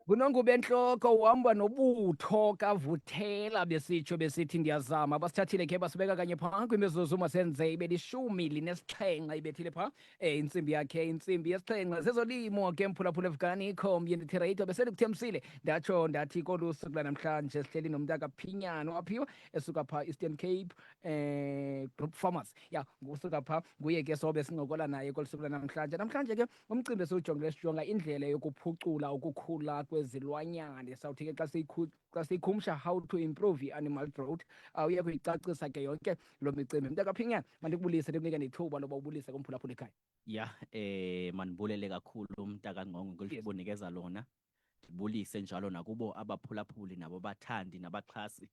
Ngunongubo entloko uhamba nobutho kaVuthela besitsho besithi ndiyazama. Basithathile ke basibeka kanye phaa kwimizuzu masenze ibe 17 ibethile phaa intsimbi yakhe, intsimbi yesixhenxe. Zezolimo ke mphulaphula eVukani Community Radio, besendikuthembisile ndatsho ndathi kolu suku lwanamhlanje sihleli nomntakaPhinyana waphiwa esuka phaa Eastern Cape Group Farmers. Ya, usuka phaa, nguye ke sobe sincokola naye kolu suku lwanamhlanje. Namhlanje ke umcimbi esiwujongileyo, sijonga indlela yokuphucula ukukhula kwezilwanyana. Sawuthi ke xa siyikhumsha, how to improve i-animal growth. Uye kuyicacisa ke yonke loo micimbi. Mntakaphinyana, mandikubulise, ndikunike nethuba loba ubulise kumphulaphula ekhaya. Ya, mandibulele kakhulu mntakaNgqongo ngelibunikeza lona. Ndibulise njalo nakubo abaphulaphuli nabo bathandi nabaxhasi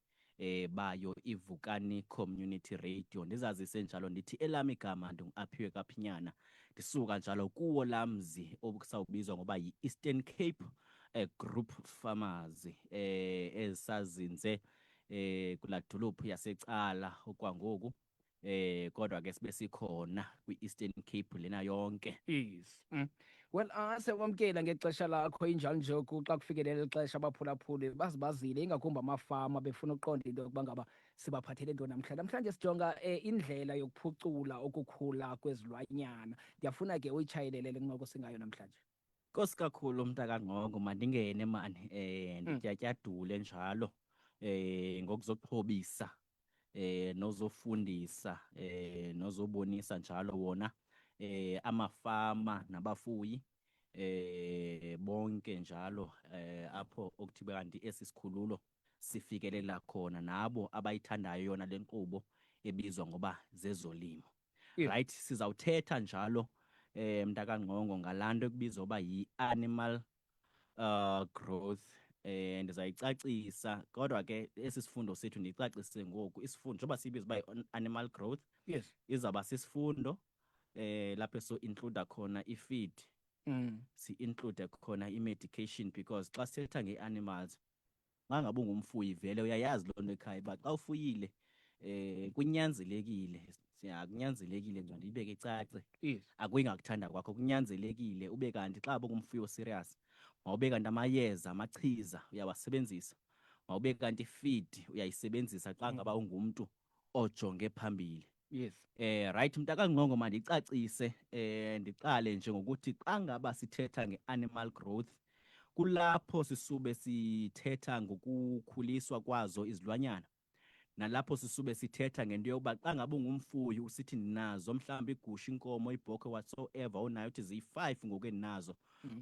bayo iVukani Community Radio. Ndizazise njalo ndithi elami igama ndingu-Aphiwe Kaphinyana, ndisuka njalo kuwo lamzi okusawubizwa ngoba yi-Eastern Cape Group Farmers esazinze kulaa dolophu yaseCala okwangoku, kodwa ke sibe sikhona kwi-Eastern Cape lena yonke. Yes. Well, siyakwamkela ngexesha lakho. Injalo nje xa kufikelela ixesha abaphulaphuli bazibazile, ingakumbi amafama, befuna ukuqonda into yokuba ngaba sibaphathele ntoni namhlanje. Namhlanje sijonga indlela yokuphucula ukukhula kwezilwanyana. Ndiyafuna ke uyitshayelele le ncoko singayo namhlanje. Nkosi kakhulu mntakaNgqongo, mandingene mani ndityatyadule njalo ngokuzoxhobisa nozofundisa nozobonisa njalo wona amafama nabafuyi bonke njalo apho okuthiwa kanti esi sikhululo sifikelela khona, nabo abayithandayo yona le nkqubo ebizwa ngoba zezolimo. Right, sizawuthetha njalo mntakaNgqongo ngalaa nto ekubizwa uba yi-animal growth. Ndizayicacisa kodwa ke esi sifundo sethu ndicacise ngoku isifundo njengoba siyibiza uba yi-animal growth. Izawuba sisifundo lapho so include khona i-feed, si-include khona i-medication, because xa sithetha nge-animals, xa ngabe ungumfuyi vele uyayazi loo nto ekhaya uba xa ufuyile kunyanzelekile, kunyanzelekile nje ndiyibeke icace, akuyingakuthanda kwakho, kunyanzelekile ube kanti xa ungumfuyi oserious mawube kanti amayeza, amachiza uyawasebenzisa, mawube kanti i-feed uyayisebenzisa xa ngaba ungumntu ojonge phambili. Right, mntakaNgqongo, mandicacise, ndiqale nje ngokuthi xa ngaba sithetha nge-animal growth, kulapho sisube sithetha ngokukhuliswa kwazo izilwanyana, nalapho sisube sithetha ngento yokuba xa ngabe ungumfuyi usithi ndinazo mhlawumbi igusha, inkomo, ibhokhwe, whatsoever onayo, uthi ziyi-5 ngoku endinazo,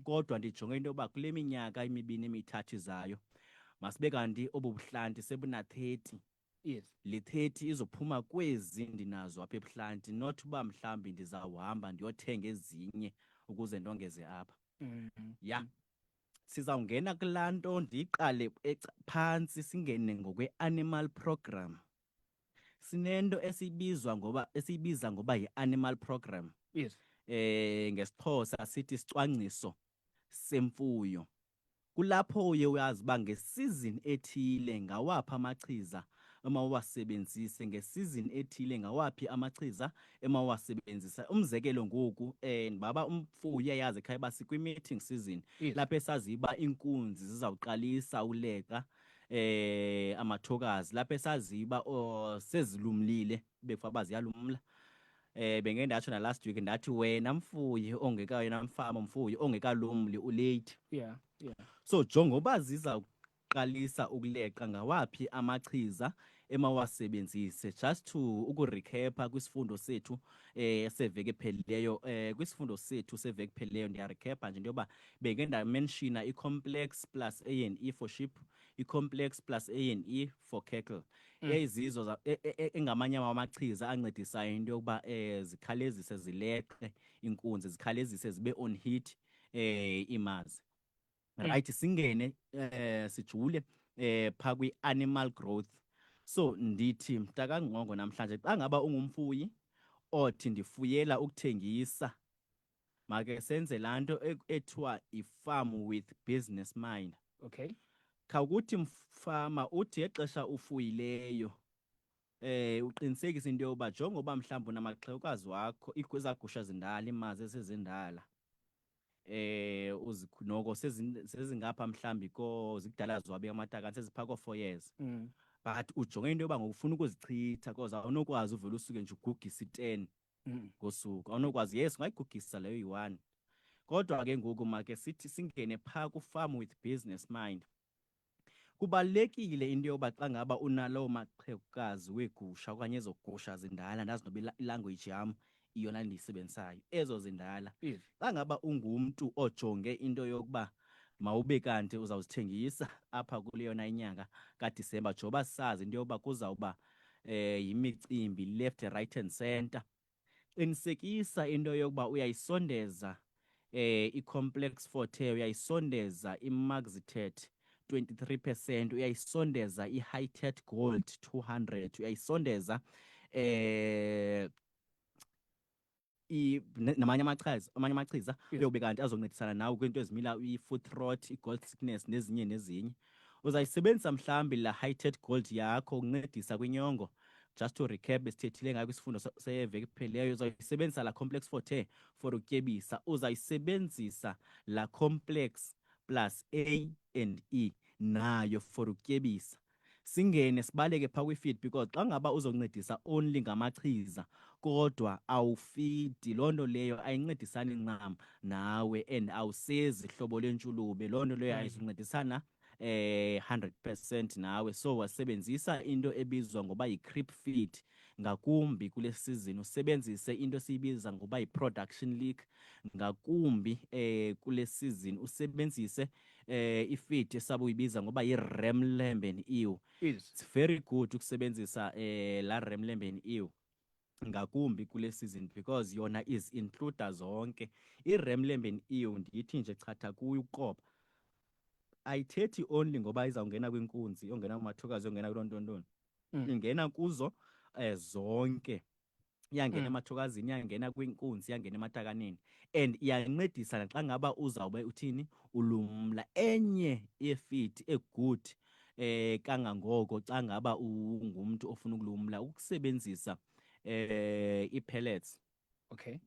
kodwa ndijonge into yokuba kule minyaka 2 3 izayo masibe kanti obu buhlanti sebuna-30. Le 30 izophuma kwezi ndinazo apha ebuhlanti, not uba mhlawumbi ndizawuhamba ndiyothenga ezinye ukuze ndongeze apha. Ya, sizawungena kulaa nto, ndiyiqale phantsi, singene ngokwe-animal program. Sinento esiyibiza ngoba yi-animal program. NgesiXhosa sithi isicwangciso semfuyo. Kulapho uye uyazi uba ngesizini ethile ngawaphi amachiza emawuwasebenzise, ngesizini ethile ngawaphi amachiza emawuwasebenzisa. Umzekelo ngoku, ndibaba umfuyi uyayazi ekhaya uba sikwi-mating season, lapho esaziyo uba iinkunzi zizawuqalisa uleqa amathokazi, lapho esaziyo uba, oh, sezilumlile, bekufanele uba ziyalumla. Bengeke ndatsho na last week ndathi wena mfuyi ongeka, wena mfama mfuyi ongekalumli ulate. So jongoba ziza kuqalisa ukuleqa, ngawaphi amachiza emawasebenzise? Just to ukurecapa kwisifundo sethu seveki ephelileyo, kwisifundo sethu seveki ephelileyo ndiyarecapa nje into yoba beke ndamentiona i-complex plus A and E for sheep, i-complex plus A and E for cattle. Ezizo engamanye amachiza ancedisayo into yokuba zikhalezise zileqe inkunzi, zikhalezise zibe on heat imazi. Right, singene sijule pha kwi-animal growth. So ndithi mntakaNgqongo namhlanje xa ngaba ungumfuyi othi ndifuyela ukuthengisa, make senze laa nto ethiwa i-farm with business mind. Khawukuthi mfama uthi exesha ufuyileyo uqinisekise into yoba njengoba mhlawumbi unamaxhewukazi wakho ezaa gusha zindala, iimazi esezindala, noko sezingapha mhlawumbi ko zikudala ziwabeka amatakane, seziphaa ko-4 years, but ujonge into yoba ngokufuna ukuzichitha cause awunokwazi uvele usuke nje ugugise i-10 ngosuku. Awunokwazi. Yes, ungayigugisa leyo iyi-one, kodwa ke ngoku make sithi singene phaa ku-farm with business mind. Kubalulekile into yoba xa ngaba unaloo maxhekukazi weegusha okanye ezo gusha zindala, ndazi noba ilanguage yam iyona ndiyisebenzisayo, ezo zindala, xa ngaba ungumntu ojonge into yokuba mawube kanti uzawuzithengisa apha kule yona inyanga kaDisemba, njengoba sazi into yokuba kuzawuba yimicimbi left, right and center, qinisekisa into yokuba uyayisondeza i-Complex Forte, uyayisondeza i-Maxitet 23%, uyayisondeza i-High-Tet Gold 200, uyayisondeza namanye amachaza, amanye amachiza uyobe kanti azoncedisana nawe kwinto ezimila i-foot rot, i-gold sickness nezinye nezinye. Uzayisebenzisa mhlambi la High-Tet Gold yakho ukuncedisa kwinyongo. Just to recap, besithethile ngayo kwisifundo seveki ephelileyo. Uzayisebenzisa la Complex Forte for utyebisa, uzayisebenzisa la Complex plus A and E nayo for utyebisa. Singene sibaleke phaa kwi-feed, because xa ngaba uzoncedisa only ngamachiza kodwa awufidi, loo nto leyo ayincedisani ncam nawe and awusezi hlobo lentshulube, loo nto leyo ayizuncedisana 100% nawe. So wasebenzisa into ebizwa ngoba yi-creep feed ngakumbi kule season, usebenzise into esiyibiza ngoba yi-production lick ngakumbi kule season, usebenzise i-feed esabuyibiza ngoba yi-ram lamb and ewe. It's very good ukusebenzisa la ram lamb and ewe ngakumbi kule season because yona is includa zonke. I-ram lamb and ewe, ndiyithi nje chatha kuyo uqoba, ayithethi only ngoba izawungena kwinkunzi, yongena kumathokazi, yongena kuloo ntontoni. Ingena kuzo zonke, iyangena emathokazini, iyangena kwinkunzi, iyangena ematakaneni and iyancedisa naxa ngaba uzawube uthini, ulumla. Enye ye-feed e-good kangangoko xa ngaba ungumntu ofuna ukulumla, ukusebenzisa ii-pellets.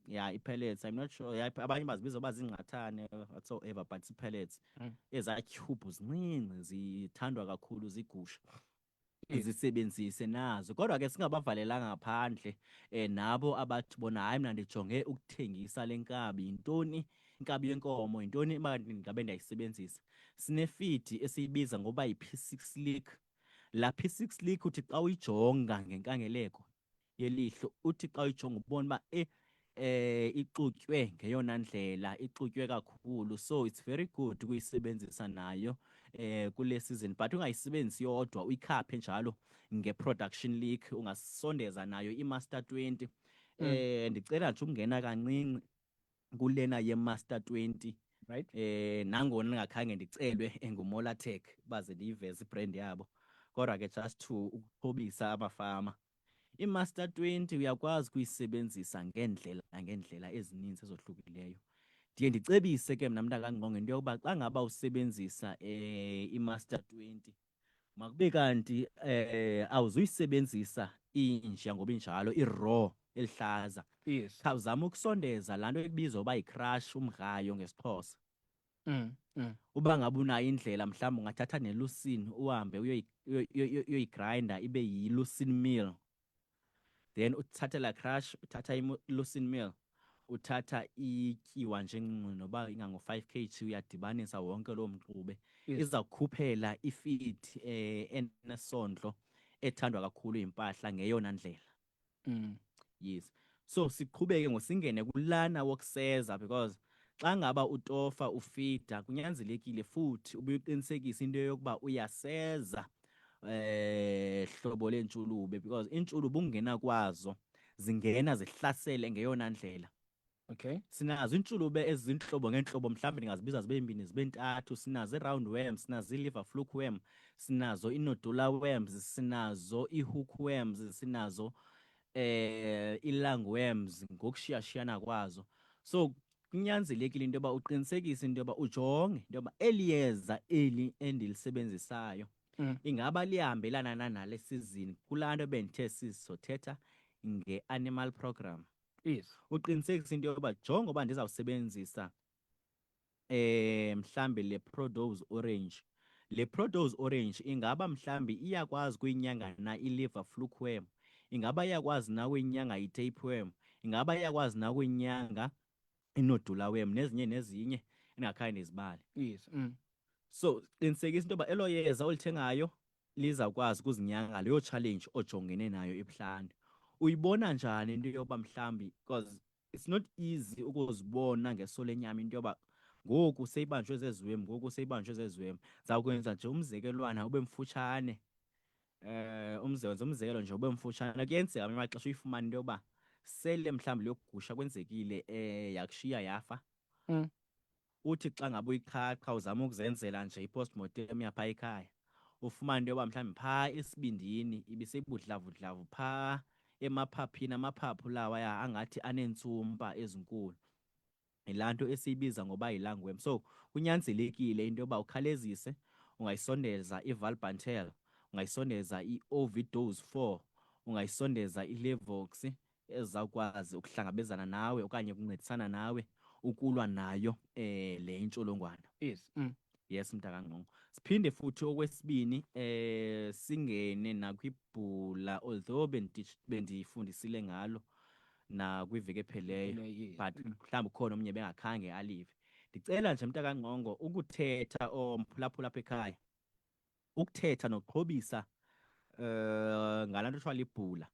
Yeah, ii-pellets, I'm not sure, yeah, abanye bazibiza uba ziingqathane, whatsoever, but ii-pellets, ezaa tyhubhu zincinci zithandwa kakhulu ziigusha, zisebenzise nazo. Kodwa ke singabavalelanga ngaphandle nabo abathi bona, "Hayi, mna ndijonge ukuthengisa le nkabi, yintoni, inkabi yenkomo yintoni, uba ndingabe ndiyayisebenzisa." Sine-feed esiyibiza ngoba yi-P6 lick. La P6 lick, uthi xa uyijonga ngenkangeleko yelihlo, uthi xa uyijonga ubone uba ixutywe ngeyona ndlela, ixutywe kakhulu. So it's very good ukuyisebenzisa nayo kule season, but ungayisebenzisi yodwa, uyikhaphe njalo nge-production lick. Ungasondeza nayo i-Master 20. Ndicela nje ukungena kancinci kulena ye-Master 20. Nangona ngingakhange ndicelwe enguMolatech baze ndiyiveze i-brand yabo, kodwa ke just to ukuxhobisa abafama, i-Master 20 uyakwazi ukuyisebenzisa ngeendlela ngeendlela ezininzi ezohlukileyo. Ndiye ndicebise ke mna mntakangqonge into yokuba xa ngaba usebenzisa i-Master 20, makube kanti awuzuyisebenzisa inja ngoba injalo, i-raw, elihlaza. Khawuzame ukusondeza laa nto ekubizwa uba yi-crush, umgrayo ngesiXhosa. Uba ngabe unayo indlela, mhlawumbi ungathatha ne-lucerne, uhambe uyoyigrinda ibe yi-lucerne meal, then uthathe la crush, uthatha i-lucerne meal, uthatha ityiwa nje encinci noba ingango-5 kg, uyadibanisa wonke loo mxube, izawukhuphela i-feed enesondlo ethandwa kakhulu yimpahla ngeyona ndlela. Yes, so siqhubeke ngosingene kulana wokuseza, because xa ngaba utofa, ufida, kunyanzelekile futhi ubuye uqinisekise into yokuba uyaseza hlobo leentshulube, because iintshulube ukungena kwazo zingena zihlasele ngeyona ndlela. Sinazo iintshulube ezintlobo ngeentlobo, mhlawumbi ndingazibiza zibe mbini, zibe ntathu. Sinazo ii-round worms, sinazo ii-liver fluke worm, sinazo ii-nodular worms, sinazo ii-hook worms, sinazo ii-lung worms ngokushiyashiyana kwazo. So Kunyanzelekile into yoba uqinisekise into yoba ujonge into yoba eli yeza eli endilisebenzisayo ingaba liyahambelana na nale season, kulaa nto bendithe sizothetha nge-animal program. Uqinisekise into yoba jonga uba ndizawusebenzisa mhlambe le Prodose Orange. Le Prodose Orange ingaba mhlambi iyakwazi kuyinyanga na i-liver fluke worm? Ingaba iyakwazi na kuyinyanga i-tapeworm? Ingaba iyakwazi na kuyinyanga i-nodular worm nezinye nezinye endingakhange ndizibale? So qinisekisa into yoba elo yeza olithengayo lizawukwazi ukuzinyanga leyo challenge ojongene nayo ebuhlanti. Uyibona njani into yoba mhlawumbi, because it's not easy ukuzibona ngeso lenyama into yoba ngoku seyibanjwe zezi worm, ngoku seyibanjwe zezi worm. Ndizawukwenza nje umzekelwana ube mfutshane. Umzekelo, umzekelo nje ube mfutshane. Kuyenzeka ngamanye amaxesha uyifumane into yoba sele mhlawumbi leyo gusha kwenzekile yakushiya yafa. Uthi xa ngabe uyiqhaqha uzama ukuzenzela nje i-postmortem yapha ekhaya, ufumane into yoba mhlawumbi phaa esibindini ibisebudlavudlavu, phaa emaphaphini, amaphaphu lawa angathi aneentsumpa ezinkulu. Yilaa nto esiyibiza ngoba yi-lungworm. So kunyanzelekile into yoba ukhalezise, ungayisondeza i-Valbantel, ungayisondeza i-Ovidose 4, ungayisondeza i-Levox ezizawukwazi ukuhlangabezana nawe okanye ukuncedisana nawe ukulwa nayo le intsholongwane. Yes, mntakangqongo. Siphinde futhi okwesibini singene nakwibhula, although bendifundisile ngalo nakwiveki epheleyo, but mhlawumbi ukhona omnye bengakhange alive. Ndicela nje mntakangqongo ukuthetha omphulaphula apha ekhaya, ukuthetha nokuxhobisa ngalaa nto kuthiwa libhula.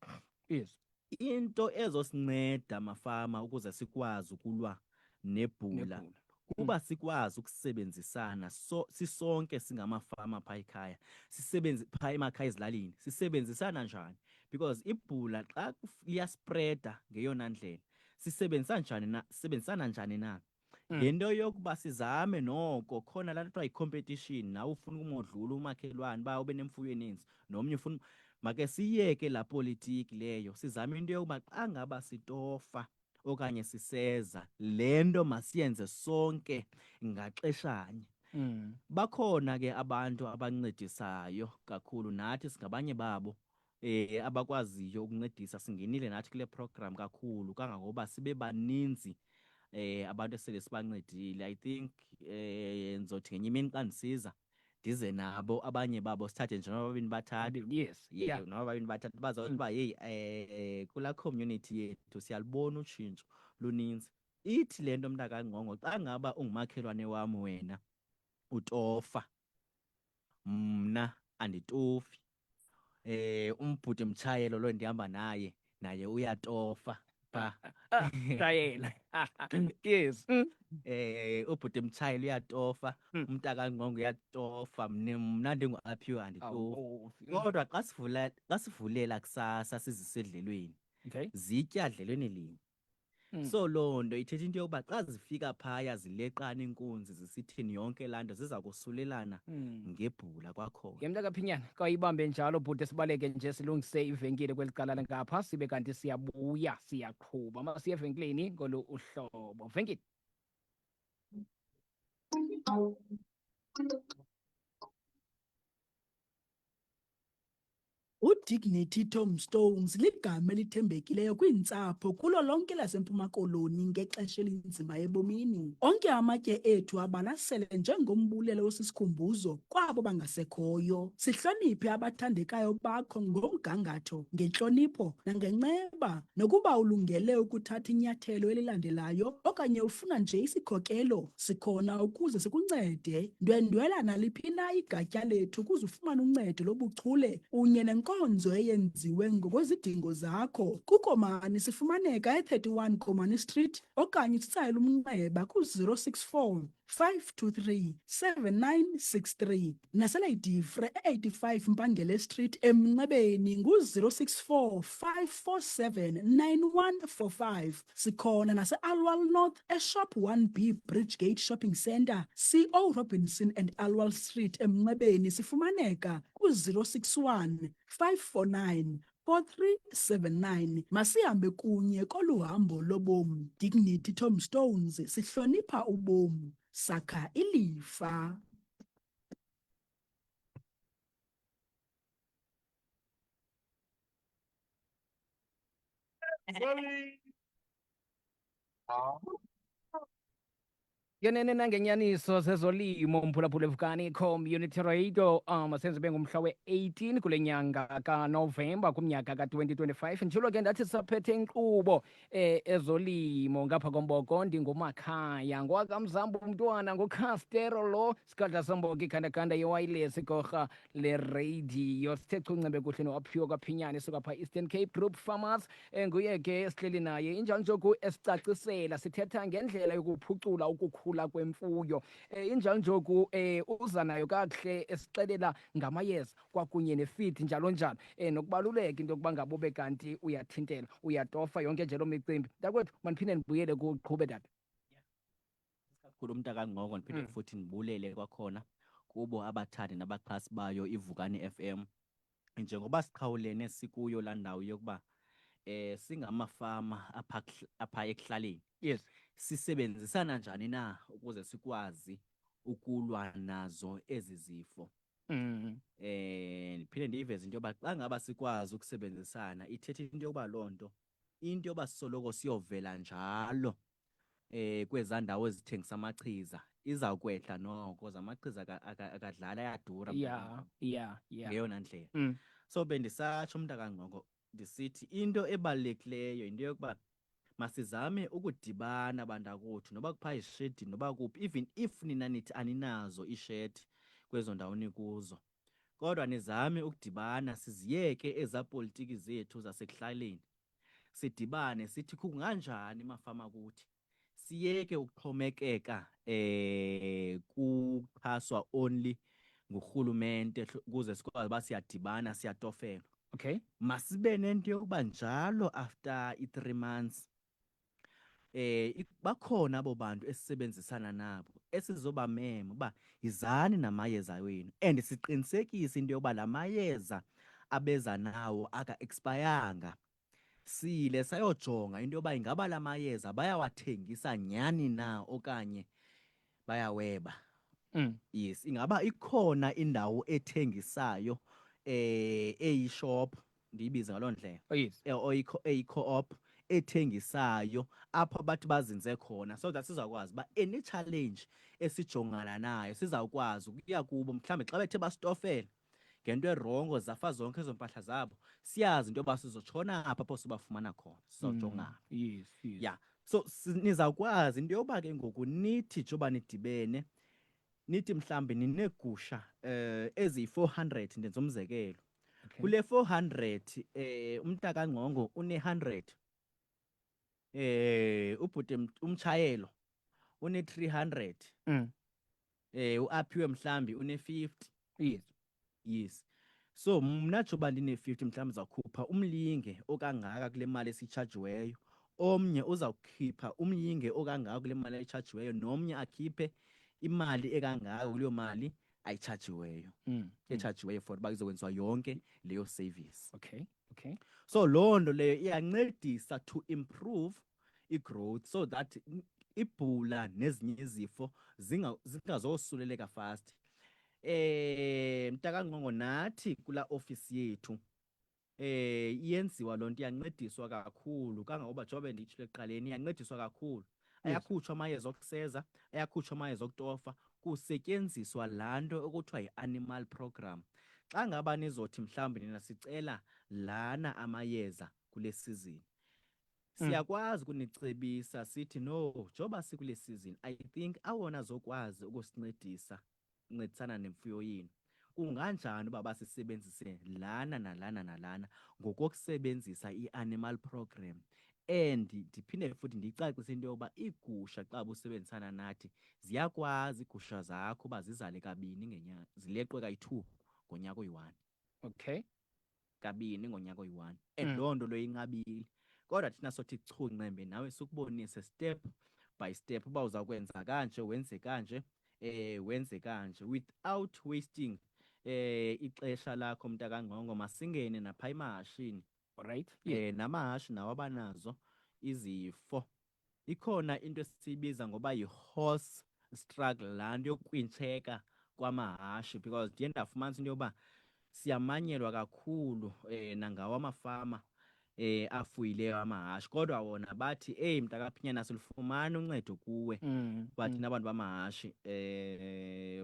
Into ezosinceda mafama ukuze sikwazi ukulwa nebhula, Nebhula. kuba sikwazi ukusebenzisana so sisonke singamafama phaa ekhaya, sisebenzi phaa emakhaya ezilalini. Sisebenzisana njani? Because ibhula xa liyaspreda ngeyona ndlela. Sisebenzisa njani na? Sisebenzisana njani na? Ngento yokuba sizame noko khona laa nto kuthiwa yi-competition, nawe ufuna ukumodlula umakhelwane uba ube nemfuyo eninzi, nomnye ufuna, make siyeke laa politiki leyo, sizame into yokuba xa ngaba sitofa okanye siseza le nto masiyenze sonke ngaxeshanye. Bakhona ke abantu abancedisayo kakhulu, nathi singabanye babo abakwaziyo ukuncedisa. Singenile nathi kule program kakhulu kangangoba sibe baninzi abantu esele sibancedile. I think ndizothi ngenye imini xa ndisiza ndize nabo abanye babo, sithathe nje noba babini bathathu. Yeah, noba babini bathathu bazawuthi uba heyi, kulaa community yethu siyalubona utshintsho luninzi. Ithi le nto mntakangqongo, xa ngaba ungumakhelwane wam wena utofa, mna anditofi, umbhuti Mtshayelo lo ndihamba naye, naye uyatofa pha. Mtshayela. Yes. Ubhuti Mtshayelo uyatofa, umntakangqongo uyatofa, mna ndingu-Aphiwe anditofi. Awutofi. Kodwa xa sivulela kusasa sizise edlelweni, zitya dlelweni linye. So loo nto ithetha into yokuba xa zifika phaya zileqana iinkunzi zisithini yonke laa nto, ziza kosulelana ngebhula kwakhona. Ke mntakaphinyana, kawuyibambe njalo bhuti, sibaleke nje silungise ivenkile kweli cala ngapha, sibe kanti siyabuya siyaqhuba. Masiye evenkileni ngolu uhlobo. Venkile. UDignity Tombstones ligama elithembekileyo kwiintsapho kulo lonke laseMpuma Koloni ngexesha elinzima ebomini. Onke amatye ethu abalasele njengombulelo osisikhumbuzo kwabo bangasekhoyo. Sihloniphe abathandekayo bakho ngomgangatho, ngentlonipho nangenceba. Nokuba ulungele ukuthatha inyathelo elilandelayo okanye ufuna nje isikhokelo, sikhona ukuze sikuncede. Ndwendwela naliphi na igatya lethu ukuze ufumane uncedo lobuchule kunye nenkonzo eyenziwe ngokwezidingo zakho. KuKomani sifumaneka e-31 Komani Street okanye usitsalele umnxeba ku-064 523 7963. NaseLady Frere e-85 Mpangele Street eMnxebeni ngu-064 547 9145. Sikhona nase-Aliwal North eShop 1B Bridgegate Shopping Centre, CO Robinson and Aliwal Street eMnxebeni sifumaneka ku-061 549 4379. Masihambe kunye kolu hambo lobomi. Dignity Tombstones, sihlonipha ubomi, sakha ilifa. Ngenene nangenyaniso zezolimo umphulaphula eVukani Community Radio senze ube ngumhla we-18 kule nyanga kaNovemba kumnyaka ka-2025. Nditshilo ke ndathi saphethe inkqubo ezolimo ngapha komboko ndingumakhaya ngowakamzambu umntwana ngucastero lo sigadla somboko ikhandakanda yewayilesi igorha lerediyo. Sithe chuncembe kuhle noaphiwe kwaphinyane suka pha Eastern Cape Group Farmers. Nguye ke esihleli naye injalo njoku esicacisela sithetha ngendlela yokuphucula ukukhula kwemfuyo. Injalo njoku uza nayo kakuhle esixelela ngamayeza kwakunye nefeed njalo njalo, nokubaluleka into yokuba ngaba ube kanti uyathintela uyatofa yonke nje loo micimbi. Mntakwethu, mandiphinde ndibuyele kuqhube tata. Kakhulu umntakangqoko, ndiphinde futhi ndibulele kwakhona kubo abathandi nabaxhasi bayo iVukani FM. Njengoba siqhawulene sikuyo laa ndawo yokuba singamafama apha ekuhlaleni. Sisebenzisana njani na ukuze sikwazi ukulwa nazo ezi zifo? Ndiphinde ndiyiveze into yoba xa ngaba sikwazi ukusebenzisana, ithetha into yokuba loo nto, into yoba sisoloko siyovela njalo kwezaa ndawo ezithengisa amachiza izawukwehla noko. Amachiza akadlali, ayadura mntakangqoko. Ngeyona ndlela. So bendisatsho mntakangqoko ndisithi into ebalulekileyo yinto yokuba masizame ukudibana bantakwethu, noba kuphaa ishedi noba kuphi, even if nina nithi aninazo iishedi kwezo ndawo nikuzo, kodwa nizame ukudibana, siziyeke ezaa politiki zethu zasekuhlaleni, sidibane sithi kunganjani mafama kuthi siyeke ukuxhomekeka kuxhaswa only ngurhulumente ukuze sikwazi uba siyadibana siyatofelwa. Masibe nento yokuba njalo after i-3 months bakhona abo bantu esisebenzisana nabo esizobamema uba yizani namayeza wenu, and siqinisekise into yokuba la mayeza abeza nawo aka-expayanga. Sile sayojonga into yoba ingaba la mayeza bayawathengisa nyhani na okanye bayaweba. Yes, ingaba ikhona indawo ethengisayo eyishop, ndiyibize ngaloo ndlela. Oh, yes. Eyi-co-op ethengisayo apho bathi bazinze khona, so that sizawukwazi uba any challenge esijongana nayo sizawukwazi ukuya kubo. Mhlawumbi xa bethe basitofela ngento erongo zafa zonke ezo mpahla zabo, siyazi into yoba sizotshona apha apho sibafumana khona, sizawujongana. Yes. Yeah. So nizawukwazi into yoba ke ngoku nithi njengoba nidibene nithi mhlawumbi nineegusha eziyi-400, ndenza umzekelo. Kule 400 umntakangqongo une-100, ubhuti umtshayelo une-300, uAphiwe mhlawumbi une-50. Yes. So mna njengoba ndine-50 mhlawumbi ndizawukhupha umlinge okangaka kule mali esiyitshajiweyo, omnye uzawukhipha umyinge okangaka kule mali ayitshajiweyo, nomnye akhiphe imali ekangaka kuleyo mali ayitshajiweyo, etshajiweyo for uba izokwenziwa yonke leyo service. So loo nto leyo iyancedisa to improve i-growth so that ibhula nezinye izifo zingazosuleleka fast. Mntakangqongo, nathi kula office yethu iyenziwa loo nto, iyancediswa kakhulu kangangoba njengoba benditshilo ekuqaleni, iyancediswa kakhulu. Ayakhutshwa amayeza okuseza, ayakhutshwa amayeza okutofa, kusetyenziswa laa nto ekuthiwa yi-animal program. Xa ngaba nizothi mhlawumbi nina sicela lana amayeza kule season, siyakwazi ukunicebisa sithi no, njengoba sikule season, I think awona azokwazi ukusincedisa ncedisana nemfuyo yenu, kunganjani uba basisebenzise lana nalana nalana ngokokusebenzisa i-animal program. And ndiphinde futhi ndiyicacise into yokuba iigusha xa busebenzisana nathi ziyakwazi iigusha zakho uba zizale kabini ngenyanga, zileqwe kayi-2 ngonyaka oyi-1. Kabini ngonyaka oyi-1. And loo nto leyo inqabile. Kodwa thina sothi chu ncembe nawe sikubonise step by step uba uzawukwenza kanje, wenze kanje, wenze kanje without wasting ixesha lakho mntakangqongo. Masingene napha emahashini. Alright. Namahashi nawo abanazo izifo. Ikhona into esiyibiza ngoba yi-horse struggle, laa nto yokukwintsheka kwamahashi, because ndiye ndafumanisa into yoba siyamanyelwa kakhulu nangawo amafama afuyileyo amahashi, kodwa wona bathi, eyi mntakaphinyana, silufumana uncedo kuwe. Bathi nabantu bamahashi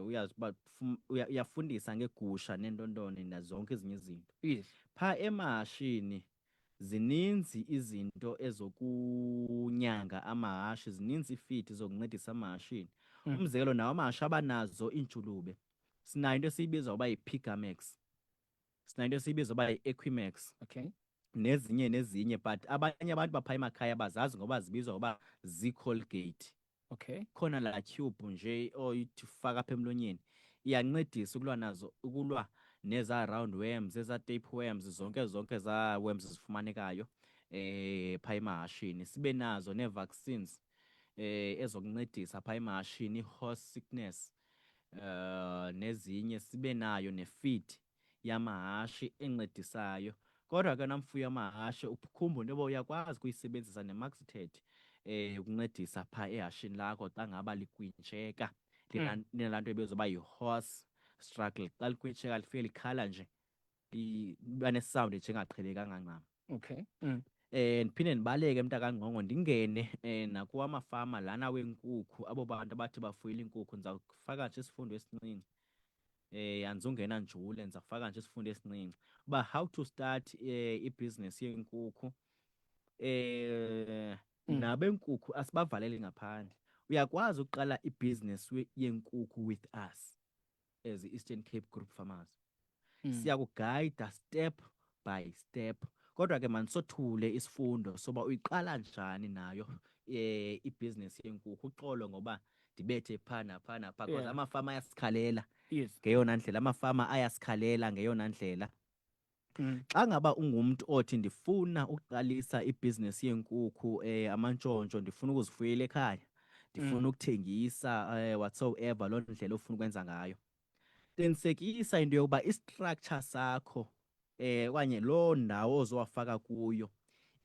uyazi uba uyafundisa ngeegusha neentontoni nazonke ezinye izinto. Phaa emahashini zininzi izinto ezokunyanga amahashi, zininzi iifidi zokuncedisa amahashini. Umzekelo, nawo amahashi abanazo iintshulube. Sinayo into esiyibiza uba yi-Pigamax, sinayo into esiyibiza uba yi-Equimax. Nezinye nezinye, but abanye abantu baphaa emakhaya bazazi ngoba zibizwa ngoba zii-Colgate. Khona laa tube nje oyithi faka apha emlonyeni, iyancedisa ukulwa nazo, ukulwa nezaa round worms, ezaa tape worms, zonke zonke ezaa worms zifumanekayo phaa emahashini. Sibe nazo nee-vaccines ezokuncedisa phaa emahashini, i-horse sickness nezinye. Sibe nayo ne-feed yamahashi encedisayo. Kodwa ke namfuyo amahashe, ukhumbule into yoba uyakwazi ukuyisebenzisa neMaxitet ukuncedisa phaa ehashini lakho xa ngaba likwintsheka, linalaa nto ebizwa uba yi-horse struggle. Xa likwintsheka lifike likhala nje, liba nesawundi nje engaqhelekanga ncam. Ndiphinde ndibaleke mntakangqongo, ndingene nakuwamafama lana weenkukhu, abo bantu abathi bafuyile iinkukhu. Ndiza kufaka nje isifundo esincinci, andizungena njule, ndiza kufaka nje isifundo esincinci uba how to start ibhizinesi yeenkukhu. Nabeenkukhu asibavaleli ngaphandle, uyakwazi ukuqala ibhizinesi yeenkukhu with us as i-Eastern Cape Group Farmers. Siyakugayida step by step, kodwa ke mandisothule isifundo soba uyiqala njani nayo ibhizinesi yenkukhu. Uxolo ngoba ndibethe phaa naphaa naphaa, because amafama ayasikhalela ngeyona ndlela, amafama ayasikhalela ngeyona ndlela. Xa ngaba ungumntu othi ndifuna ukuqalisa ibhizinesi yeenkukhu, amantshontsho, ndifuna ukuzifuyela ekhaya, ndifuna ukuthengisa, whatsoever loo ndlela ofuna ukwenza ngayo, qinisekisa into yokuba i-structure sakho okanye loo ndawo ozowafaka kuyo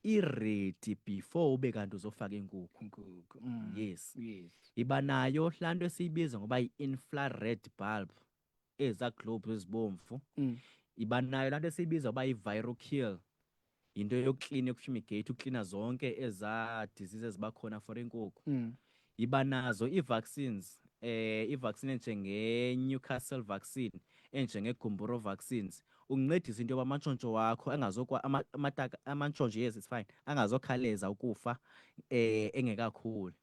i-ready before ube kanti uzofaka iinkukhu. Inkukhu. Yes. Iba nayo laa nto esiyibiza ngoba yi-infrared bulb, ezaa globes ezibomvu. Iba nayo laa nto esiyibiza ngoba yi-Virokill, yinto yokuklina, yokufumigate, uklina zonke ezaa diseases eziba khona for iinkukhu. Iba nazo ii-vaccines, i-vaccine enjenge-Newcastle vaccine, enjenge-Gumboro vaccines, ukuncedisa into yoba amantshontsho wakho angazokwa, amataka, amantshontsho, yes, it's fine, angazokhaleza ukufa engekakhuli.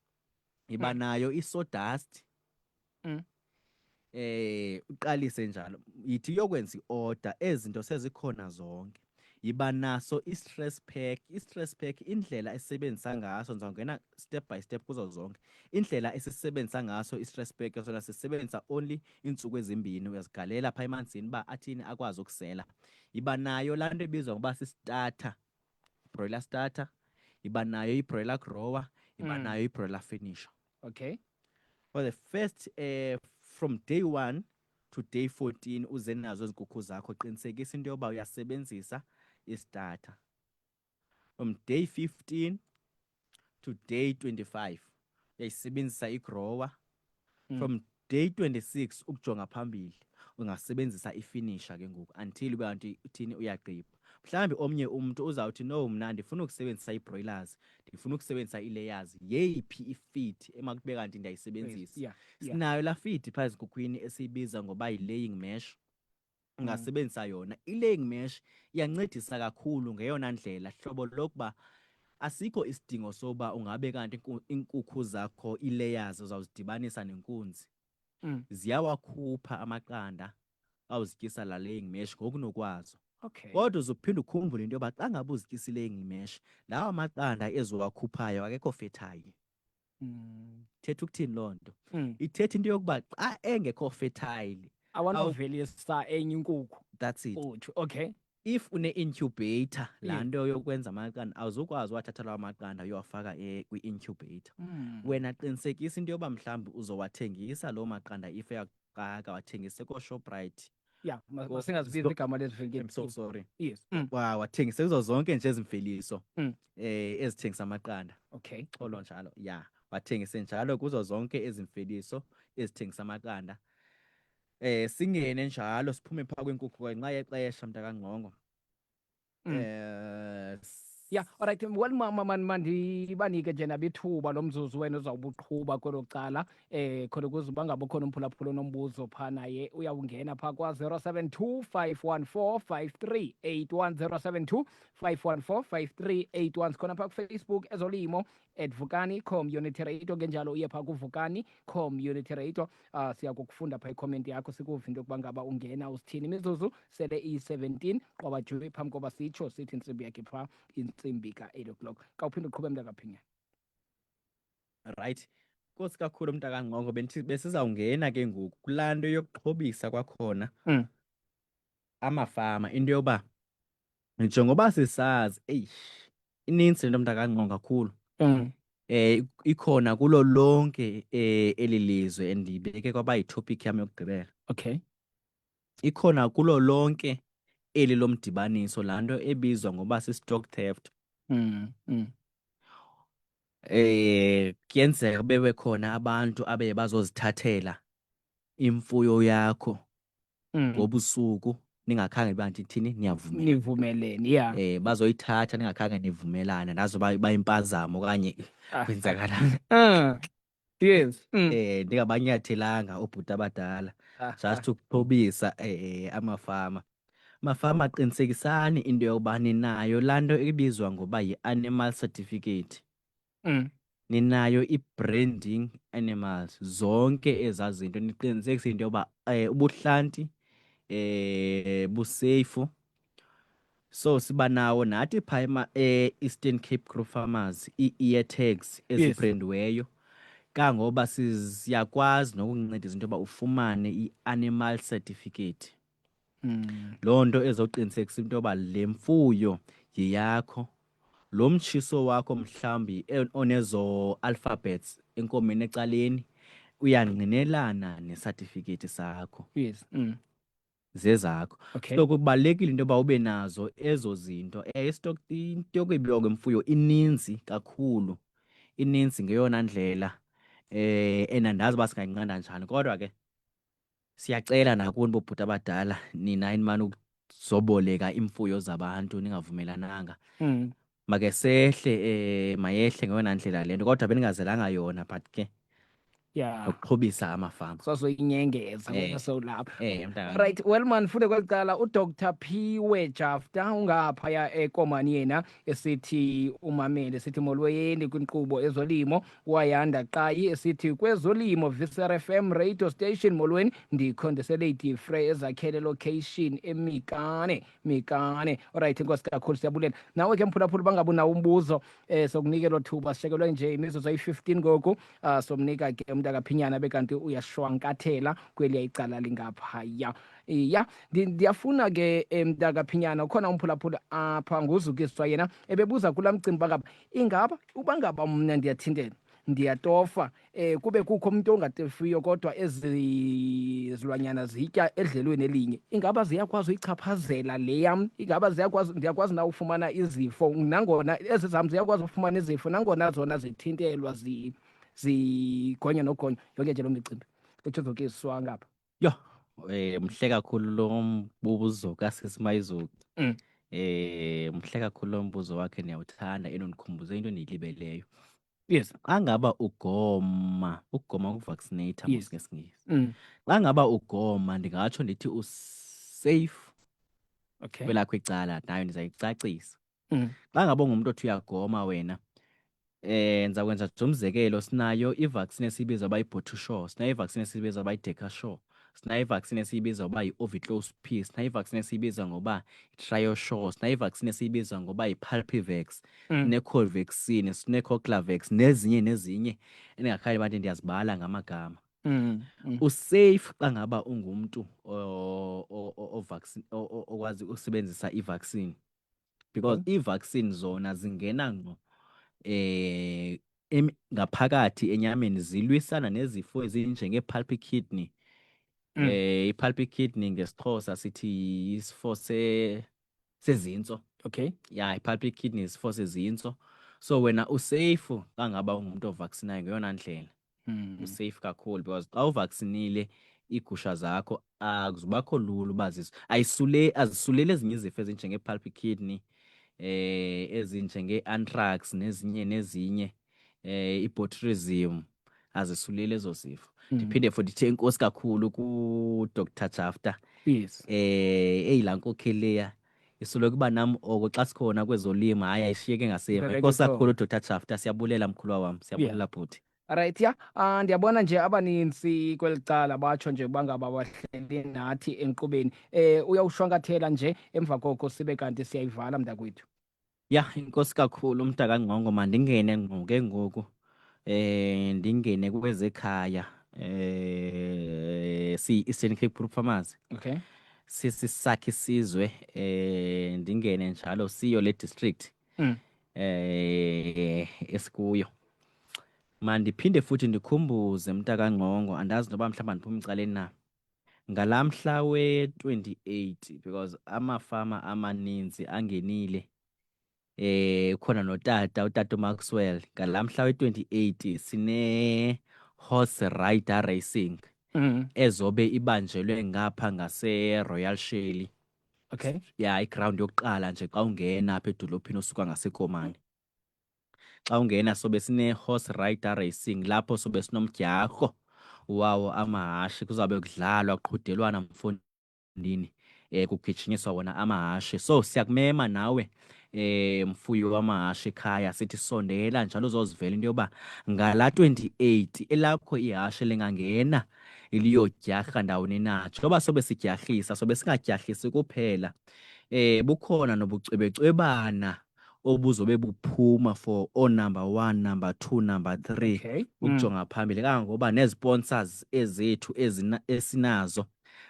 Iba nayo i-sawdust. Uqalise njalo, yithi uyokwenza i-order, ezi zinto sezikhona zonke. Yiba naso i-stress pack. I-stress pack, indlela esisebenzisa ngaso, ndizawungena step by step kuzo zonke indlela esisebenzisa ngaso i-stress pack. Sona sisebenzisa only iintsuku ezimbini, uyazigalela phaa emanzini uba athini akwazi ukusela. Yiba nayo laa nto ebizwa ngoba si-starter, broiler starter. Yiba nayo i-broiler grower, yiba nayo i-broiler finisher. For the first from day 1 to day 14 uze nazo izinkukhu zakho, qinisekisa into yoba uyasebenzisa i-starter. From day 15 to day 25 uyayisebenzisa i-grower. From day 26 ukujonga phambili ungasebenzisa i-finisher ke ngoku until ube kanti uthini, uyagqiba. Mhlawumbi omnye umntu uzawuthi, no, mna ndifuna ukusebenzisa ii-broilers, ndifuna ukusebenzisa ii-layers, yeyiphi i-feed emakube kanti ndiyayisebenzisa? Sinayo laa feed phaa ezinkukhwini esiyibiza ngoba yi-laying mash. Ungasebenzisa yona i-laying mash, iyancedisa kakhulu ngeyona ndlela, hlobo lokuba asikho isidingo soba ungabe kanti iinkukhu zakho, ii-layers, uzawuzidibanisa nenkunzi. Ziyawakhupha amaqanda awuzityisa laa laying mash ngokunokwazo. Kodwa uzuphinde ukhumbule into yoba xa ngabe uzityisa i-laying mash, lawa maqanda eziwakhuphayo akekho fertile. Ithetha ukuthini loo nto? Ithetha into yokuba xa engekho fertile, awanovelisa enye inkukhu. That's it. Utsho. Okay. If une-incubator, laa nto yokwenza amaqanda, awuzukwazi uwathatha lawa maqanda uyowafaka kwi-incubator. Wena qinisekisa into yoba mhlawumbi uzowathengisa loo maqanda, if eyakuxaka, wathengise kooShoprite. Ya, masingazibizi igama lezivenkile. I'm so sorry. Yes. Wathengise kuzo zonke nje ezimveliso ezithengisa amaqanda. Xolo njalo. Ya, wathengise njalo kuzo zonke ezimveliso ezithengisa amaqanda. Singene njalo siphume phaa kwinkukhu ngenxa yexesha, mntakangqongo. Yeah, alright. Well, mama, man, mandibanike nje nabithuba lo mzuzu wena uzawubuqhuba kwelo cala, khona ukuze uba ngaba ukhona umphulaphula onombuzo phaa, naye uyawungena phaa kwa-072 514 5381, 072 514 5381. Sikhona phaa kuFacebook, Ezolimo at Vukani Community Radio, ngenjalo uye phaa kuVukani Community Radio, siya kukufunda phaa i-comment yakho, sikuve into yokuba ngaba ungena usithini. Imizuzu sele iyi-17 qwaba jwi phambi koba sitsho sithi intsimbi yakhe phaa, intsimbi ka-8 o'clock. Kawuphinde uqhube, mntakaphinya. Right, nkosi kakhulu, mntakangqongo. Bendithi besizawungena ke ngoku kulaa nto yokuxhobisa kwakhona amafama, into yoba njengoba sisazi, eish, inintsi le nto, mntakangqongo, kakhulu. Ikhona kulo lonke eli lizwe, endiyibeke kwaba yi-topic yam yokugqibela. Ikhona kulo lonke eli lomdibaniso laa nto ebizwa ngoba si-stock theft. Kuyenzeka bebe khona abantu abaye bazozithathela imfuyo yakho ngobusuku, ningakhange uba thini, niyavumelana. Nivumelene, yeah. Bazoyithatha ningakhange nivumelane, nazo bayimpazamo okanye kwenzakala. Yes. Ndingabanyathelanga oobhuti abadala, just ukuxhobisa amafama. Mafama, qinisekisani into yokuba ninayo laa nto ibizwa ngoba yi-animal certificate. Ninayo i-branding animals, zonke ezaa zinto niqinisekise into yoba ubuhlanti buseyifu. So siba nawo nathi phaa e-Eastern Cape Group Farmers ii-ear tags ezibrandiweyo, kangoba siyakwazi nokuncedisa into yoba ufumane i-animal certificate. Loo nto ezoqinisekisa into yoba le mfuyo yeyakho. Lo mtshiso wakho mhlawumbi onezo alphabets enkomeni ecaleni uyangqinelana nesatifiketi sakho. Zezakho. So kubalulekile into yoba ube nazo ezo zinto. I-stock, into yokwebiwa kwemfuyo ininzi kakhulu. Ininzi ngeyona ndlela, and andazi uba singayinqanda njani, kodwa ke siyacela nakuni bobhuti abadala, nina enimane ukuzoboleka iimfuyo zabantu ningavumelananga. Make sehle, mayehle ngeyona ndlela le nto, kodwa bendingazelanga yona, but ke nokuxhobisa amafama. Sazoyinyengeza ngoba sewulapha. Mntaka. Right, well man, funde kweli cala uDr Phiwe Jafta ungaphaya eKomani, yena esithi umamele, esithi molweni kwinkqubo Ezolimo. Wayanda Qayi esithi kwezolimo VCR FM radio station, molweni, ndikho ndiseLady Frere ezakhele location eMikane Mikane. Alright, inkosi kakhulu, siyabulela. Nawe ke mphulaphula, bangabe unawo umbuzo, sokunika elo thuba. Sishekelwe nje imizuzu ayi-15 ngoku, somnika ke umntu akaphinyana bekanti uyashwankathela kweliya icala lingaphaya. Ya, ndiyafuna ke, mntakaphinyana, ukhona umphulaphula apha, nguzukiswa, yena ebebuza kulaa mcimbi bangaba ingaba uba ngaba mna ndiyathintela, ndiyatofa, kube kukho umuntu ongatefiyo, kodwa ezi zilwanyana zitya edlelweni elinye, ingaba ziyakwazi uyichaphazela le yam? Ingaba ziyakwazi, ndiyakwazi na ufumana izifo nangona ezi zam ziyakwazi ufumana izifo nangona zona zithintelwa, zigonya nogonyo, yonke nje loo micimbi? Ethuzukiswa ngapha. Yho, mhle kakhulu lo mbuzo kasisi Mayizuki. Mhle kakhulu lo mbuzo wakhe, ndiyawuthanda, inondikhumbuze into endiyilibeleyo. Xa ngaba ugoma, ukugoma kuvaccinate mos ngesiNgesi. Xa ngaba ugoma, ndingatsho ndithi usafe kwelakho icala, nayo ndizayicacisa. Xa ngaba ungumntu othi uyagoma wena, ndizakwenza nje umzekelo, sinayo ivaccine esiyibiza uba yi-Botusure, sinayo ivaccine esiyibiza uba yi-Decasure, sinayo ivaccine esiyibiza uba yi-Oviclose P, sinayo ivaccine esiyibiza ngoba yi-Triosure, sinayo ivaccine esiyibiza ngoba yi-Palpivax, sine-Covaxin, sine-Coclavax, nezinye nezinye endingakhange bathi ndiyazibala ngamagama. Usafe xa ngaba ungumntu okwazi usebenzisa ivaccine, because iivaccine zona zingena ngqo ngaphakathi enyameni, zilwisana nezifo ezinjenge-pulpy kidney. I-pulpy kidney ngesiXhosa sithi isifo sezintso. Ya, i-pulpy kidney isifo sezintso. So wena usafe xa ngaba ungumntu ovaksinayo ngeyona ndlela. Usafe kakhulu because xa uvaksinile iigusha zakho akuzubakho lula uba ayisule azisuleli ezinye izifo ezinjenge-pulpy kidney, ezinjenge-anthrax nezinye nezinye, i-botulism, azisuleli ezo zifo. Ndiphinde futhi ndithi enkosi kakhulu ku-Dr Jafta. Eyi, laa nkokheli leya isoloko iba nam oko xa sikhona kwezolimo, hayi, ayishiyeke ngasemva. Correct, Enkosi so. kakhulu, Dr Jafta, siyabulela mkhuluwa wam, siyabulela bhuti. Right, ya. Ndiyabona nje abaninzi kweli cala batsho nje uba ngaba bahleli nathi enkqubeni. Uyawushwankathela nje, emva koko sibe kanti siyayivala, mntakwethu. Ya, inkosi kakhulu mntakangqongo, mandingene ngqo ke ngoku. Ndingene kwezekhaya. Si Eastern Cape Group Farmers. Sisisakhe isizwe, ndingene njalo siyo le district esikuyo. Mandiphinde futhi ndikhumbuze mntakangqongo, andazi noba mhlawumbi andiphuma ecaleni na. Ngalaa mhla we-28, because amafama amaninzi angenile, ukhona notata, utata uMaxwell. Ngalaa mhla we-28 sine horse rider racing ezobe ibanjelwe ngapha ngase Royal Shelley. Ya, iground yokuqala nje xa ungena apha edolophini osuka ngaseKomani. Xa ungena sobe sine horse rider racing, lapho sobe sinomdyarho wawo amahashe, kuzawube kudlalwa, kuqhudelwana mfondini, kugijinyiswa wona amahashe. So siyakumema nawe mfuyi wamahashe ekhaya, sithi sondela njalo uzozivela into yoba ngala 28 elakho ihashe lingangena liyodyarha ndawoni na. Njengoba sobe sidyarhisa, sobe singadyarhisi kuphela, bukhona nobucwebecwebana obuzobe buphuma for oo-number 1, number 2, number 3. Ukujonga phambili, kangangoba nee-sponsors ezethu esinazo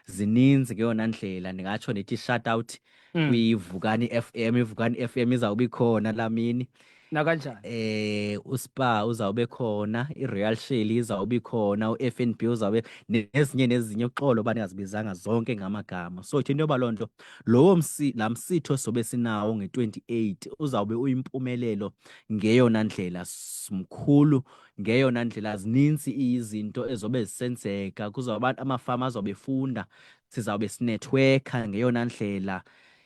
zininzi ngeyona ndlela. Ndingatsho ndithi shout out kwiVukani FM. IVukani FM izawube ikhona laa mini. Nakanjani? uSpar uzawube khona, iRoyal Shelley izawube ikhona, uFNB uzawube, nezinye nezinye, uxolo uba ndingazibizanga zonke ngamagama. So ithe into yoba loo nto, lowo msi, laa msitho sobe sinawo nge-28 uzawube uyimpumelelo ngeyona ndlela, mkhulu ngeyona ndlela. Zininzi izinto ezobe zisenzeka, kuzawuba amafama azawube efunda, sizawube sinetworka ngeyona ndlela.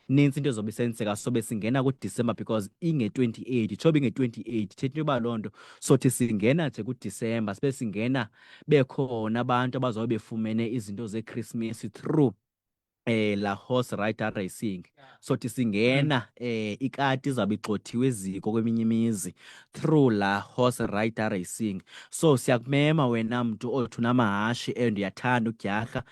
Nintsi into ezobe isenzeka, sobe singena kuDisemba because inge-28, itshobe inge-28, ithetha into yoba loo nto sothi singena nje kuDisemba, sibe singena bekhona abantu abazawube befumene izinto zeKhrismesi through la horse rider racing. Sothi singena ikati izawube igxothiwe eziko kweminye imizi through la horse rider racing. So siyakumema wena mntu othi unamahashe and uyathanda udyarha,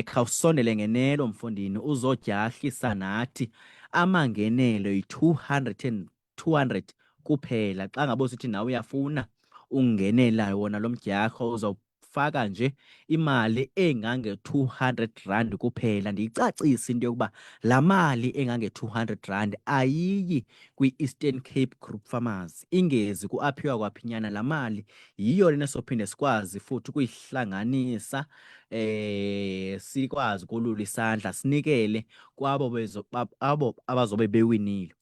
khawusondele ngenelo mfondini uzodyarhisa nathi. Amangenelo yi-two hundred and two hundred kuphela. Xa ngabe usithi nawe uyafuna ungenela wona lo mdyarho, uzawufaka nje imali engange-200 rand kuphela. Ndiyicacise into yokuba laa mali engange-200 rand ayiyi kwi-Eastern Cape Group Farmers, ingezi ku-aphiwa kwaphinyana. Laa mali yiyo lena sophinde sikwazi futhi ukuyihlanganisa, sikwazi ukolula isandla sinikele kwabo abo abazobe bewinile.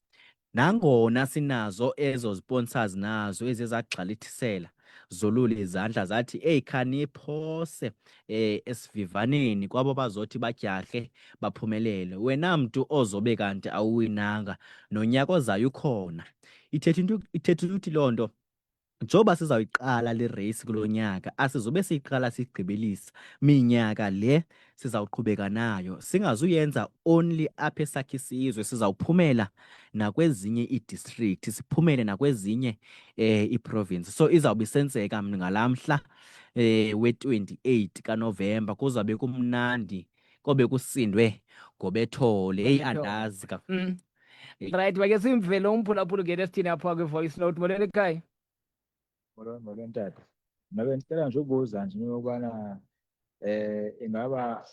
Nangona sinazo ezo sponsors nazo eziye zagxalithisela zolula izandla zathi eyi khaniphose esivivaneni kwabo bazothi badyarhe baphumelele. Wena mntu ozobe kanti awuwinanga, nonyaka ozayo ukhona. Ithetha into, ithetha ukuthi loo nto njengoba sizawuyiqala le race kulo nyaka, asizobe siyiqala siyigqibelisa. Minyaka le sizawuqhubeka nayo, singazuyenza only apha esakhe isizwe, sizawuphumela nakwezinye ii-district, siphumele nakwezinye ii-province. So izawube isenzeka ngalaa mhla we-28 kaNovemba, kuzawube kumnandi, kobe kusindwe ngobethole. Heyi, andazi ka- Right, make simvele umphulaphuli ngene sithini apha kwi-voice note. Molweni ekhaya. Molweni, molweni tata. Mna bendicela nje ukubuza nje into yokubana ingaba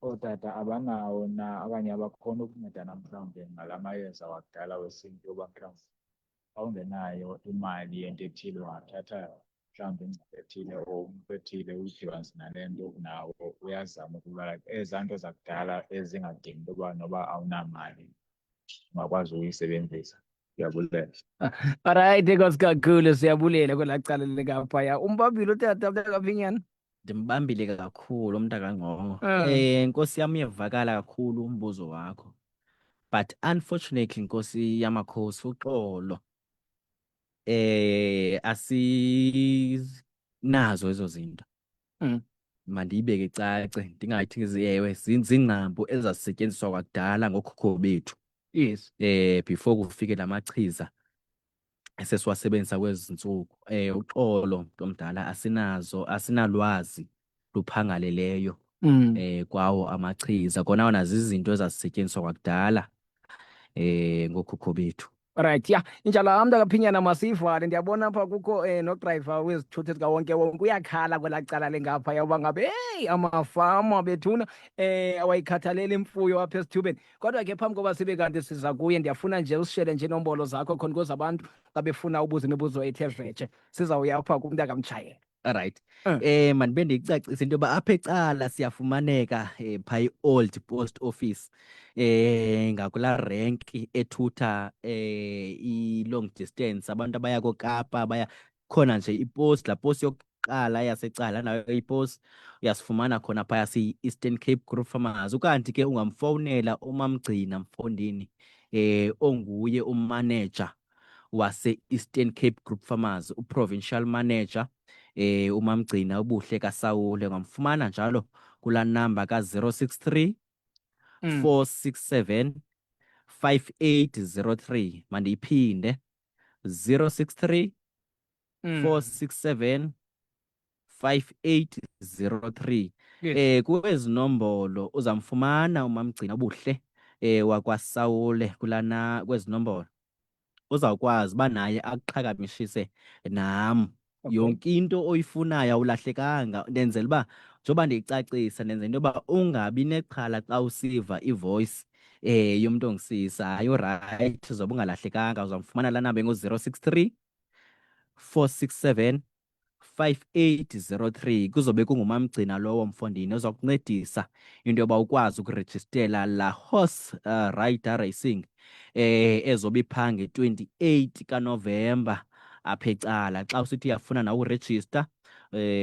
ootata abanawo na okanye abakhona ukuncedana mhlawumbe ngala mayeza wakudala wesintu, yoba mhlawumbi xa ungenayo imali yento ethile ungathatha mhlawumbi ingxaki ethile or umntu ethile uyidibanise nale nto nawo uyazama ukuba like ezaa nto zakudala ezingadingi into yoba noba awunamali ungakwazi ukuyisebenzisa. Ndiyabulela. Alright, enkosi kakhulu, siyabulela kwelaa cala likaphaya. Umbambile utata mntakaphinyana? Ndimbambile kakhulu umntakangqongo. Nkosi yam, uyevakala kakhulu umbuzo wakho. But unfortunately, Nkosi yamakhosi, uxolo. Asinazo ezo zinto. Mandiyibeke icace, ndingayithi ewe ziingcambu ezazisetyenziswa kwakudala ngookhokho bethu. Before kufike lamachiza esesiwasebenzisa kwezi ntsuku. Uxolo mntu omdala, asinazo, asinalwazi luphangaleleyo kwawo amachiza. Kona wona zizinto ezazisetyenziswa kwakudala ngookhokho bethu. Right, ya, injalo mntakaphinyana, masiyivale. Ndiyabona apha kukho nodrayiva wezithuthi zikawonkewonke uyakhala kwelaa cala lengaphaya uba ngabe heyi amafama bethuna awayikhathaleli imfuyo apha esithubeni. Kodwa ke phambi koba sibe kanti siza kuye, ndiyafuna nje usishele nje inombolo zakho khona ukuze abantu xa befuna ubuza imibuzo ethe vetshe. Sizawuya apha kumntakamtshayela. Alright. Mandibe ndiyicacise into yoba apha eCala siyafumaneka phaa i-Old Post Office ngakulaa renki ethutha i-long distance, abantu abaya koKapa baya khona nje ipost, laa post yokuqala yaseCala nayo ipost uyasifumana khona phaya, siyi-Eastern Cape Group Farmers. Ukanti ke ungamfowunela uMamgcina mfondini onguye umaneja wase-Eastern Cape Group Farmers, uprovincial manager uMamgcina uBuhle kaSawule, ungamfumana njalo kulaa namba ka-063 467 5803. Mandiyiphinde, 063 467 5803. Kwezi nombolo uzamfumana uMamgcina uBuhle wakwaSawule kulana kwezi nombolo. Uzawukwazi uba naye akuqhagamishise nam. Yonke into oyifunayo, awulahlekanga. Ndenzela uba njengoba ndiyicacisa, ndenzela into yoba ungabi nexhala xa usiva ivoice yomntu ongisisa. Hayi, urayithi, uzobe ungalahlekanga, uzamfumana laa namba engu-063 467 5803. Kuzobe kunguMamgcina lowo mfondini oza kuncedisa into yoba ukwazi ukurejistela la horse rider racing ezobe iphaa nge-28 kaNovemba apha eCala. Xa usithi uyafuna nawe urejista,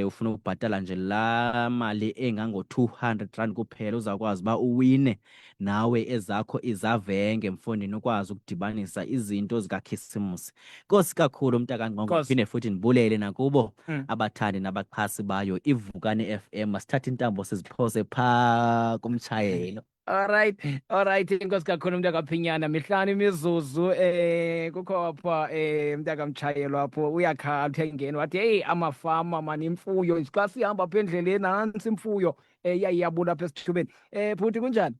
ufuna ukubhatala nje laa mali engango-200 rand kuphela, uzawukwazi uba uwine nawe ezakho izavenge mfondini, ukwazi ukudibanisa izinto zikaKhisimusi. Nkosi kakhulu mntakangqongo, Nkosi. phinde futhi ndibulele nakubo abathandi nabaxhasi bayo iVukani FM. Masithathe intambo siziphose phaa kumtshayelo. Alright, inkosi kakhulu mntakaphinyana, mihlanu imizuzu kukho apha mntakamtshayelo apho uyakhala, uthe ngeni wathi hey amafama mani imfuyo xa sihamba apha endleleni nantsi imfuyo iyayiyabula apha esithubeni. Bhuti, kunjani?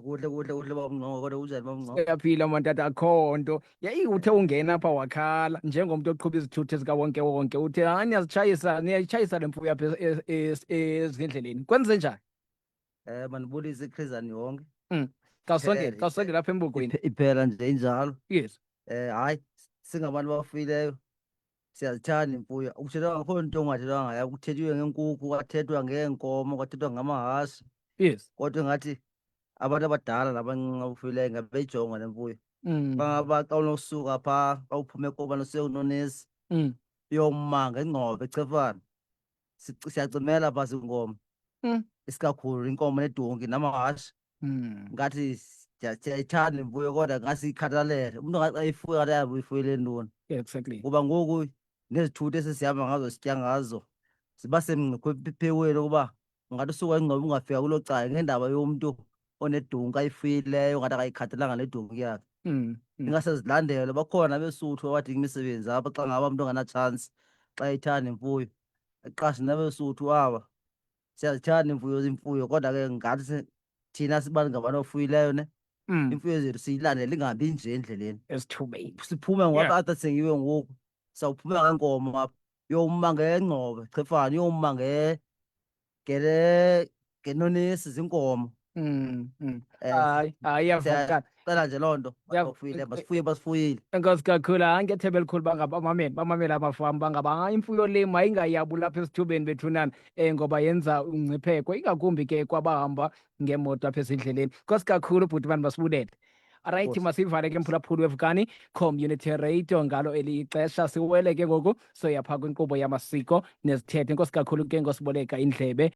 Kuhle, kuhle, kuhle babungqongo, kodwa kunjani babungqongo? Siyaphila mantata, akho nto. Yeyi, uthe ungena apha wakhala njengomntu oqhuba izithuthi zikawonkewonke, uthe hayi niyazitshayisa, niyayitshayisa le mfuyo apha ezindleleni. Kwenze njani? Mandibulise iChris yonke. Khawusondele, khawusondele apha embokweni. Iphela nje injalo. Hayi, singabantu abafuyileyo siyazithanda imfuyo. Ukuthethwa akho nto ungathethwa ngayo, kuthethiwe ngeenkukhu, kwathethwa ngeenkomo, kwathethwa ngamahashe. Kodwa ingathi abantu abadala nabancinci abafuyileyo ngabeyijonga le mfuyo. Xa ngaba xa unosuka phaa, xa uphuma eKomani usiya kuNonesi, uyoma ngengqobe eChefana. Siyacimela phaa ziinkomo. Isikakhulu inkomo nedonki namahashe. Ngathi siyayithanda imfuyo kodwa ngasiyikhathalele. Umntu ngathi xa eyifuya ngathi ayazi uyifuyele ntoni. Kuba ngoku nezithuthi esisihamba ngazo sitya ngazo ziba semngciphekweni ukuba ungathi usuka ingqobo ungafika kuloo cala ngendaba yomntu onedonki ayifuyileyo ngathi akayikhathalanga le donki yakhe. Ingasezilandele, bakhona abeSuthu abadinga imisebenzi apha xa ngaba umntu onganatshansi xa eyithanda imfuyo. Aqashe nabeSuthu aba. Siyazithanda imfuyo kodwa ke ngathi thina sibantu ngabantu abafuyileyo ne. Imfuyo zethu siyilandele ingahambi nje endleleni. Esithubeni. Siphume ngoba apha athengiwe ngoku. Sawuphuma ngeenkomo apha. Uyoma ngengqobe, Chefane, uyoma ngenonesi zinkomo. Hayi, hayi, iyavakala. Cela nje loo nto bafuyileyo basifuye basifuyile. Enkosi kakhulu. Hayi, ngethemba elikhulu bangabamameli bamamele amafama bangaba hayi imfuyo le mayingayabuli apha esithubeni bethunana um ngoba yenza ungcipheko ingakumbi ke kwabahamba ngeemoto apha ezindleleni. Nkosi kakhulu bhuti bani masibulele. Arayithi, masivale ke mphulaphuli weVukani Community Radio ngalo eli ixesha siwele ke ngoku soya phaa kwinkqubo yamasiko nezithethe. Enkosi kakhulu ke ngosiboleka indlebe.